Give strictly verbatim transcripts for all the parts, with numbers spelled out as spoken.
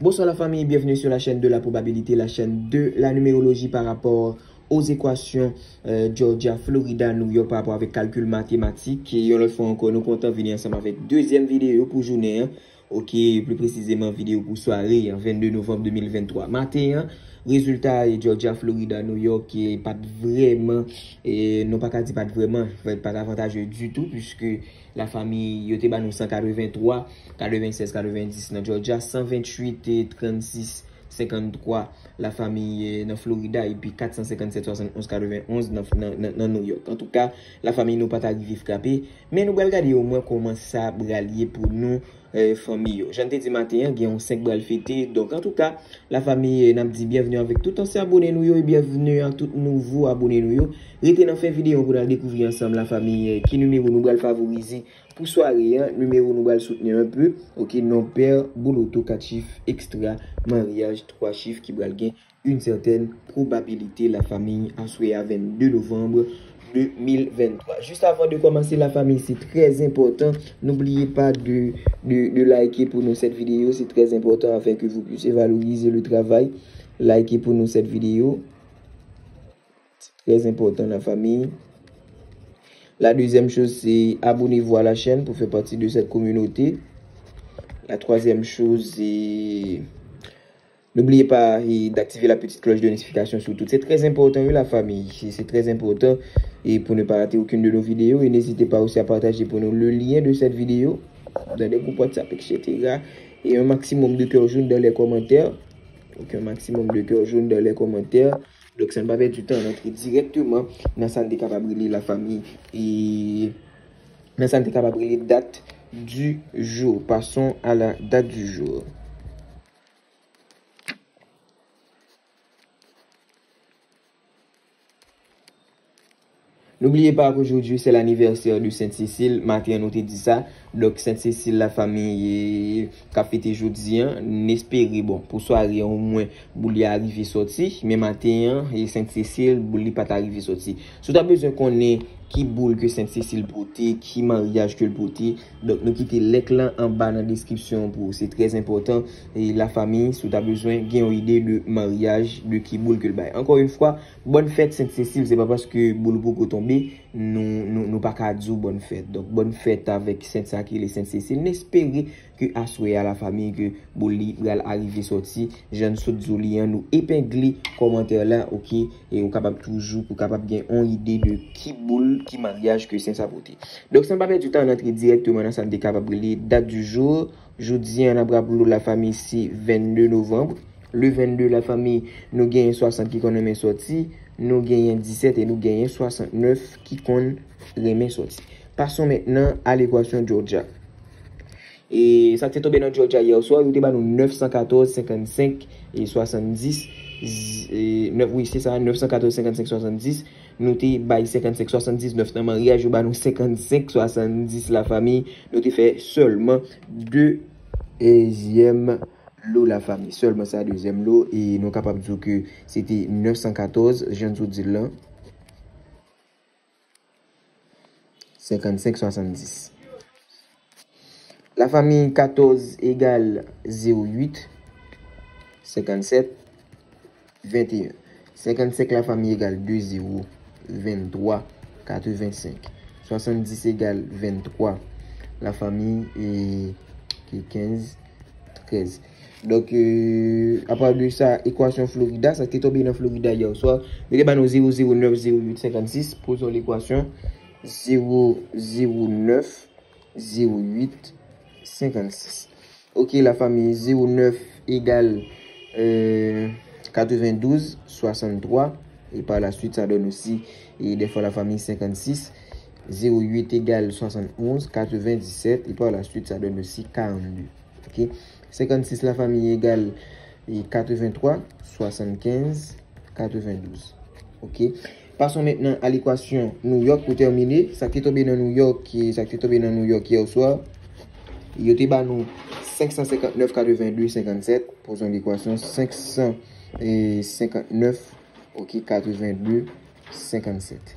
Bonsoir la famille, bienvenue sur la chaîne de la probabilité, la chaîne de la numérologie par rapport aux équations euh, Georgia, Florida, New York par rapport avec calcul mathématique. Et yon lòt fwa ankò, nou kontan vini ansanm avèk dezyèm videyo pou jounen an. Ok, pli presizeman videyo pou sware an, vennde novanm de mil venntwa. Maten an, rezilta e Georgia, Florida, New York e pa t vrèman, e nou pa ka di pa t vrèman, pa t avantaje ditou, puiske lafanmi yo te ba nou san katrevenntwa, katrevensèz, katrevendis nan Georgia, san venntuit, trannsis, senkanntwa lafanmi eh, nan Florida, epi kat san senkannsèt, swasannonz, katrevenonz nan, nan, nan, nan New York. Antouka, lafanmi nou pa ta rive frape, men nou pral gade omwen kòman sa pral ye pou nou eh, fanmi yo. Jan n te di maten an, gen yon senk pral fete. Donk, antouka, lafanmi, eh, n ap di byenvni avèk tout ansyen abone nou yo e byenvni a tout nouvo abone nou yo. Rete nan fen videyo pou n al dekouvri ansanm lafanmi eh, ki nimewo nou pral favorize pou sware an, nimewo nou pral soutni anpe. Ok, non pè, boul oto kat chif, ekstra, maryaj twa chif ki pral gen une certaine probabilité, lafanmi, aswè a vennde novanm de mil venntwa. Jis avan de kòmanse, lafanmi, se trè enpòtan. N'oubliez pas de, de, de liker pour nous cette vidéo, c'est très important afin que vous puissiez valoriser le travail. Likez pour nous cette vidéo. Très important, la famille. La deuxième chose, c'est abonnez-vous à la chaîne pour faire partie de cette communauté. La troisième chose, c'est n'oubliez pas eh, d'activer la petite cloche de notification sur tout. C'est très important, oui, la famille. C'est c'est très important. Et pour ne pas rater aucune de nos vidéos, et n'hésitez pas aussi à partager pour nous le lien de cette vidéo dans les groupes WhatsApp, et cetera. Et un maximum de cœurs jaunes dans les commentaires. Donc, un maximum de cœurs jaunes dans les commentaires. Donk, san n pa pèdi tan, n antre dirèkteman nan sa n te kapab rele lafanmi. E nan sa n te kapab rele date du jour. Passons à la date du jour. N'oubliez pas qu'aujourd'hui, c'est l'anniversaire de Sainte Cécile. Maten an, nou te di sa. Donk, Sent Sesil, lafanmi, k ap fete jodi an, n espere, bon, pou sware an, omwen, boul li a rive sòti. Men maten an, e Sent Sesil, boul li pa ta rive sòti. Si w ta bezwen konnen ki boul ke Sent Sesil pote, ki maryaj ke l pote, donk, nou kite link lan anba nan deskripsyon pou ou. Se trè enpòtan. E lafanmi, si w ta bezwen gen yon ide de maryaj, de ki boul ke l bay. Ankò yon fwa, bòn fèt Sent Sesil, se pa paske boul ou poko tonbe, nou, nou, nou pa ka di w bòn fèt. Donk, bòn fèt avèk sent sa ki rele Sent Sesil. N espere ke aswè a, lafanmi, ke boul li pral arive sòti. Jan n sot di w li an, nou epengle kòmantè la, ok? E ou kapab toujou, pou kapab gen yon ide de ki boul, ki maryaj ke sent sa pote. Donk, san n pa pèdi tan, n antre dirèkteman nan sa n te kapab rele date du jour. Jodi an, n ap raple w, lafanmi, se vennde novanm. Le vennde, lafanmi, nou genyen swasant ki konn renmen sòti, nou genyen disèt e nou genyen swasantnèf ki konn renmen sòti. Passons maintenant à l'équation Georgia. E sa k te tonbe nan Georgia yè swa, yo te ba nou nèf san katòz, senkannsenk e swasanndis. Z- e nèf, wi, se sa, nèf san katòz, senkannsenk, swasanndis. Nou te bay senkannsenk, swasanndiznèf nan maryaj, yo ba nou senkannsenk, swasanndis, lafanmi. Nou te fè sèlman dezyèm lo, lafanmi. Sèlman sa, dezyèm lo. E nou kapab di w ke se te nèf san katòz, jan n sot di l lan. Senkannsenk, swasanndis. Lafanmi, katòz egal zewo uit, senkannsèt, venteyen. Senkannsenk, lafanmi, egal de zewo, venntwa, katrevensenk. Swasanndis egal venntwa, lafanmi, e ki kenz, trèz. Donk, euh, apa de sa, ekwasyon Florida, sa ki te tonbe nan Florida yè swa, yo te ba nou zewo zewo nèf zewo uit senkannsis, poze yon ekwasyon, zewo zewo nèf zewo uit senkannsis. Ok, lafanmi, zewo nèf egal, euh, katrevendouz swasanntwa, e pa la suite, sa donn osi, e dèfwa, lafanmi, senkannsis. Zewo uit egal swasannonz, katrevendisèt, e pa la suite, sa donn osi karannde. Ok? Senkannsis, lafanmi, egal, e, katreventwa, swasannkenz, katrevendouz. Ok? Passons maintenant à l'équation New York pou tèmine. Sa ki te tonbe nan New York, e, sa ki te tonbe nan New York yè swa, yo te ba nou senk san senkannèf, katrevende, senkannsèt. Poze yon ekwasyon, senk san senkannèf, ok, katrevende, senkannsèt.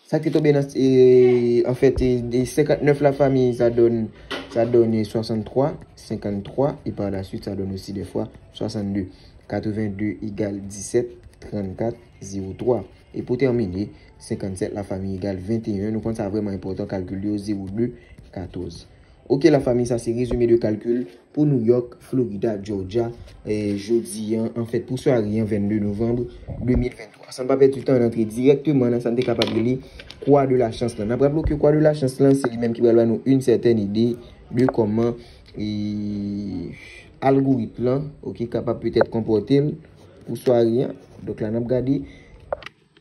Sa ki te tonbe nan, e, anfèt, e, de senkannèf, lafanmi, sa donn Sa donne soixante-trois, cinquante-trois, et par la suite, ça donne aussi des fois soixante-deux. Quatre-vingt-deux égale dix-sept, trente-quatre, zéro trois. E pou tèmine, senkanntsèt la fami egal venteyen. Nou konn sa vrèman enpòtan, kalkil yo, zewo de, katòz. Ok, la fami, sa se rezime de kalkil pou New York, Florida, Georgia, eh, jodi an, anfèt, pou sware an, vennde novanm de mil venntwa. San n pa pèdi tan, n antre dirèkteman nan sa n te kapab rele kwa de la chans lan. N ap raple w ke kwa de la chans lan, se li menm ki pral ba nou yon sètèn ide de kòman, e, algoritm lan, ok, kapab petèt konpòte l pou sware an. Donk la, n ap gade.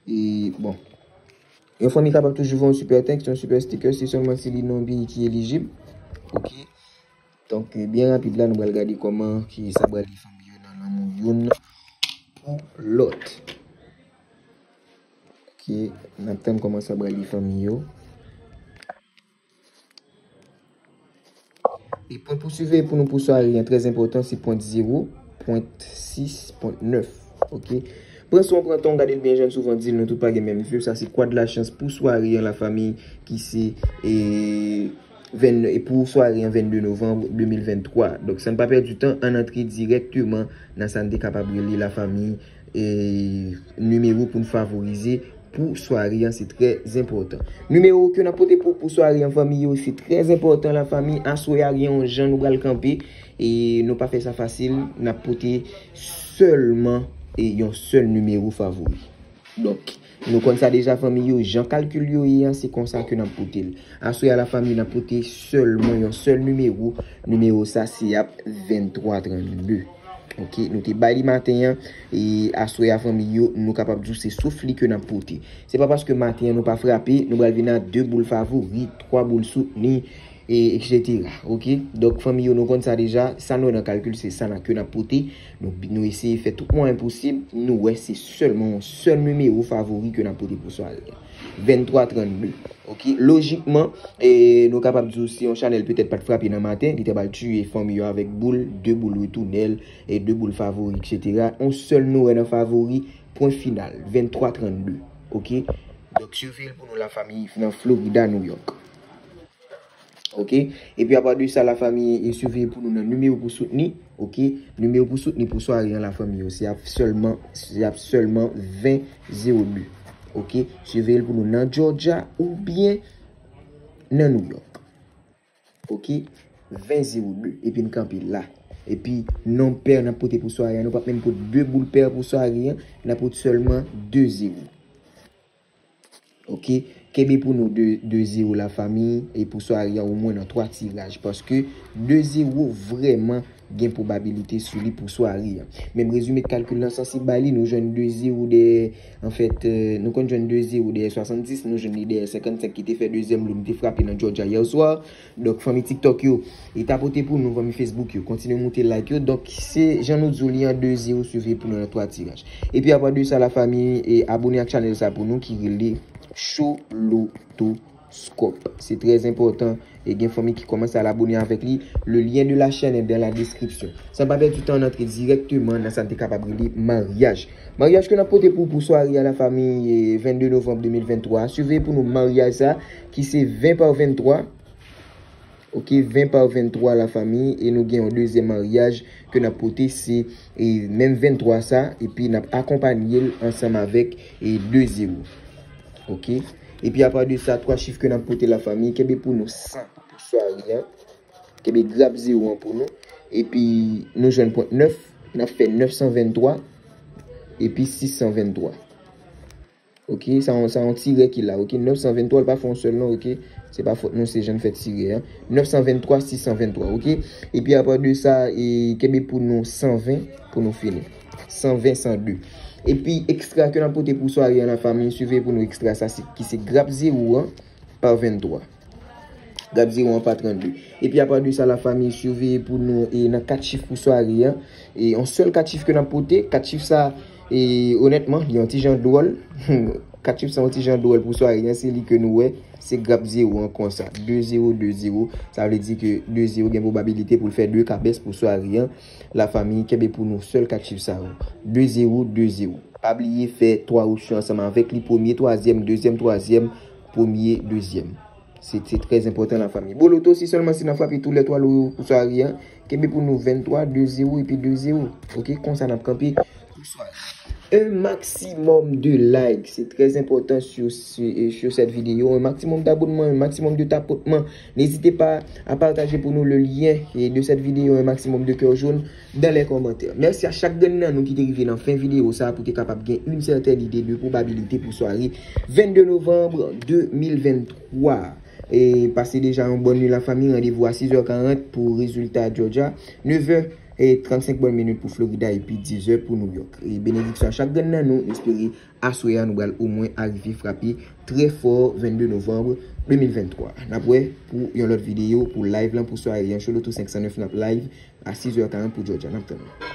E, bon. Yon fanmi kapab toujou fè yon super thanks, yon super sticker, se sèlman si li nan yon peyi ki elijib. Ok. Donk, eh, byen rapid la, nou pral gade kòman ki sa pral li fanmi yo nan lanmou youn pou lòt. Ok, n ap tann kòman sa pral li fanmi yo. E pwen pou siveye pou nou pou sware an, trè enpòtan, se pwen zewo, pwen sis, pwen nèf. Ok. Pran swen w pran tan w gade l byen jan n souvan di l, nou tout pa gen menm vye. Sa se kwa de la chans pou sware an, la fami, ki se, e, venn, e pou sware an vennde novanm de mil venntwa. Donk, san n pa pèdi tan, ann antre dirèkteman nan sa n te kapab rele, la fami, e, nimewo pou n favorize pou sware an, se trè enpòtan. Nimewo ke n ap pote pou, pou sware an, fanmi yo, se trè enpòtan, la fami. Aswè a, gen yon jan nou pral kanpe, e nou pa fè sa fasil, n ap pote sèlman, e, yon sèl nimewo favori. Donk, nou konn sa deja, fanmi yo, jan kalkil yo ye an, se konsa ke n ap pote l. Aswè a, la fami, n ap pote sèlman yon sèl nimewo. Nimewo sa, se ap venntwa trannde. Ok, nou te bay li maten an, e aswè a, fanmi yo, nou kapab di w se souf li ke n ap pote. Se pa paske maten an nou pa frape, nou pral vin a de boul favori, twa boul soutni, e etsetera. Ok? Donk, fanmi yo, nou konn sa deja, sa nou wè nan kalkil, se sa n a ke n ap pote. Nou, nou eseye fè tout mwayen posib, nou wè se sèlman yon sèl nimewo favori ke n ap pote pou sware a. Venntwa trannde. Ok, lojikman, e, nou kapab di w si yon chanèl petèt pa t frape nan maten, li te pral tiye fanmi yo avèk boul, de boul retounèl, e de boul favori, etsetera. Yon sèl nou wè nan favori, pwen final, venntwa trannde. Ok? Donk, siveye l pou nou, la fami, nan Florida, New York. Ok? Epi apa de sa, la fami, e siveye pou nou nan nimewo pou soutni. Ok? Nimewo pou soutni pou sware an, la fami yo, se ap sèlman, se ap sèlman ven zewo de. Ok? Siveye l pou nou nan Georgia oubyen nan New York. Ok? Ven zewo de. Epi n kanpe la. Epi non pè n ap pote pou sware an, nou p ap menm pote de boul pè pou sware an, n ap pote sèlman de zewo. Ok? Kenbe pou nou de, de zewo, la fami, e pou sware an omwen nan twa tiraj, paske de zewo vrèman gen pwobabilite sou li pou sware an. Menm rezime kalkil lan, sansi bay li, nou jwenn de zewo dèyè, anfèt, eh, nou konn jwenn de zewo dèyè swasanndis, nou jwenn li dèyè senkannsenk ki te fè dezyèm lou, nou te frape nan Georgia yè swa. Donk, fanmi TikTok yo, e tapote pou nou, fanmi Facebook yo, kontinye moute like yo. Donk, se jan nou di w li an, de zewo, siveye pou nou nan twa tiraj. Epi apa de sa, la fami, e abone ak chanèl sa pou nou ki rele Show Loto Scope. Se trè enpòtan. E gen fanmi ki kòmanse al abone avèk li. Le lien de la chaîne est dans la description. San pa pèdi tan, n antre dirèkteman nan sa n te kapab rele maryaj. Maryaj ke n ap pote pou, pou sware a, la fami, e, vennde novanm de mil venntwa. Siveye pou nou maryaj sa, ki se ven pa venntwa. Ok, ven pa venntwa, la fami, e nou gen yon dezyèm maryaj ke n ap pote, se, e, menm venntwa sa, epi n ap akonpanye l ansanm avèk, e, de zewo. Ok? Epi apa de sa, twa chif ke n ap pote, la fami, kenbe pou nou san pou sware an. Kenbe grap zewo an pou nou. Epi nou jwenn pwen nèf, n ap fè nèf san venntwa, epi sis san venntwa. Ok, sa yon, sa yon tirè ki la, ok? Nèf san venntwa, l pa fè yon sèl non, ok? Se pa fòt nou, se jan n fè tirè an. Nèf san venntwa, sis san venntwa, ok? Epi apa de sa, e, kenbe pou nou san ven, pou nou fini. San ven, san de. Epi ekstra ke n ap pote pou sware an, la fami, siveye pou nou ekstra sa, se, ki se grap zewo an pa venntwa. Grap zewo an pa trannde. Epi apa de sa, la fami, siveye pou nou, e, nan kat chif pou sware an. E yon sèl kat chif ke n ap pote, kat chif sa, e, onètman, li yon ti jan dwòl. Kat chif sa yon ti jan dwòl pou sware an, se li ke nou wè, se grap zewo an konsa. De zewo, de zewo, sa vle di ke de zewo gen pwobabilite pou l fè de kabès pou sware an. La fami, kenbe pou nou sèl kat chif sa yo. De zewo, de zewo. Pa bliye fè twa opsyon ansanm avèk li, premye, twazyèm, dezyèm, twazyèm, premye, dezyèm. Se, se trè enpòtan, lafanmi. Bon, loto, si sèlman si n a frape tou lè twa lo yo pou sware an, kenbe pou nou venntwa, de zewo epi de zewo. Ok, konsa n ap kanpe pou sware. Un maximum de likes, c'est très important sur, sur, sur cette vidéo. Un maximum d'abonnements, un maximum de tapotements. N'hésitez pas à partager pour nous le lien et de cette vidéo, un maximum de cœur jaune dans les commentaires. Mèsi a chak grenn nan nou ki te rive nan fen videyo sa a pou te kapab gen yon sètèn ide de pwobabilite pou sware vennde novanm de mil venntwa. E pase deja yon bòn nwi, lafanmi. Randevou a sis è karant pou rezilta Georgia, nèf è e trannsenk bòn minit pou Florida epi diz è pou New York. E benediksyon a chak grenn nan nou, espere aswè a nou pral omwen arive frape trè fò vennde novanm de mil venntwa. N ap wè pou yon lòt videyo pou live lan pou sware an. Cho Loto senk san nèf, n ap live a sis è karant pou Georgia. N ap tann nou.